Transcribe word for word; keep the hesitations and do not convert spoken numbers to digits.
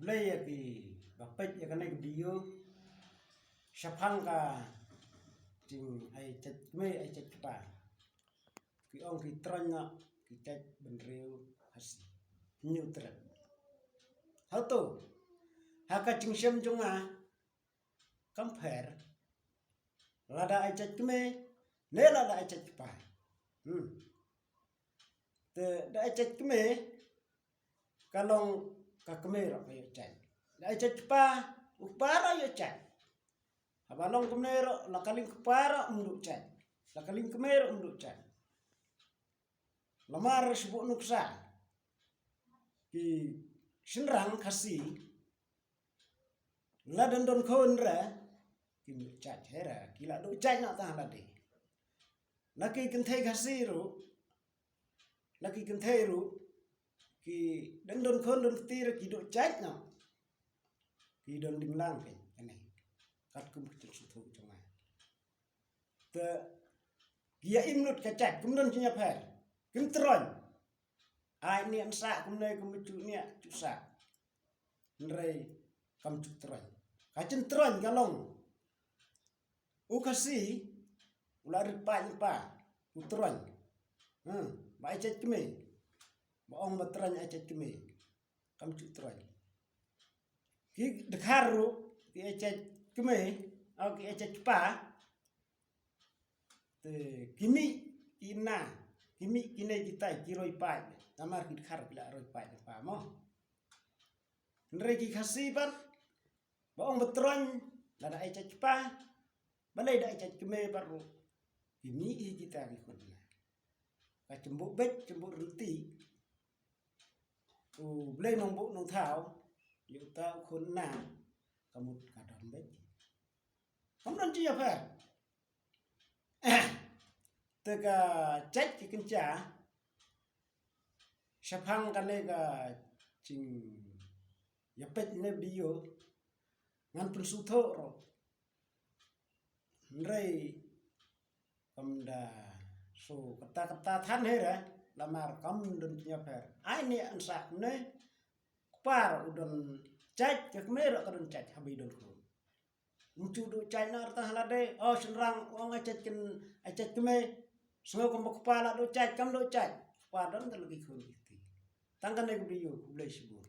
Khublei ïa ki ba peit ïa kane ka video. Shaphang ka jing ai jait kmie ai jait kpa, ki ong ki troiñ noh ki jait bynriew Khasi. Hynñiew tret. Hato ha ka jingshem jong nga kam pher lada ai jait kmie ne lada ai jait kpa? Hmm. Te da ai jait kmie ka long ka kmie ruh ka ïoh jait. Da ai jait kpa, u kpa ruh ïoh jait. Haba long kumne ruh, la ka lieng kpa ruh um duh jait, la ka lieng kmie ruh um duh jait. Namar shu buh nuksa ki shynrang Khasi, la don don khun re kim duh jait hi re, ki la duh jait noh tang lade. La ki kynthei Khasi ruh, la ki kynthei ruh, ki don don khun don kti re ki duh jait noh. Ki don ding lang phi kane. Katkum ka jingsngewthuh jong nga. Te ki ïa im lut ka jait, kim don jingïapher, kim troiñ. Ai ne an sah kumne, kum ju ne ju sah. Hynrei kam ju troiñ. Ka jingtroiñ ka long u Khasi u la rit paid lypa, u troiñ. Hmm, ba ai jait kmie. Ba ong ba troiñ ai jait kmie. Kam ju troiñ. Ki dkhar ruh ki ai jait kmie, au ki ai jait kpa. Te ki mih ki na, ki mih ki ne ki tai ki roi paid. Namar ki dkhar ki la roi paid lypa mo. Hynrei ki Khasi pat ba ong ba troiñ, lada ai jait kpa, balei da ai jait kmie pat ruh ki mih hi kita ki khun na. Ka jembuh beit jembuh rynti. U Blei nongbuh nongthaw ïa uta u khun na, ka mut ka don beit. Kam don jingïapher. Te ka jait ki kynja shaphang kane ka jingïapeit ne video, ngan pynsngewthuh ruh. Hynrei kam da shu katta katta than hi re, namar kam don jingïapher. Ai ne an sah ne, kpa ruh u don jait, ka kmie ruh ka don jait, haba i don khun. Um ju duh jait noh tang ha lade, o shynrang u ong ai jait kin, ai jait kmie. Sngew kumba kpa la duh jait, kam duh jait. Kpa don da la ki khun ki kti. Tang kane ka video, khublei shibun.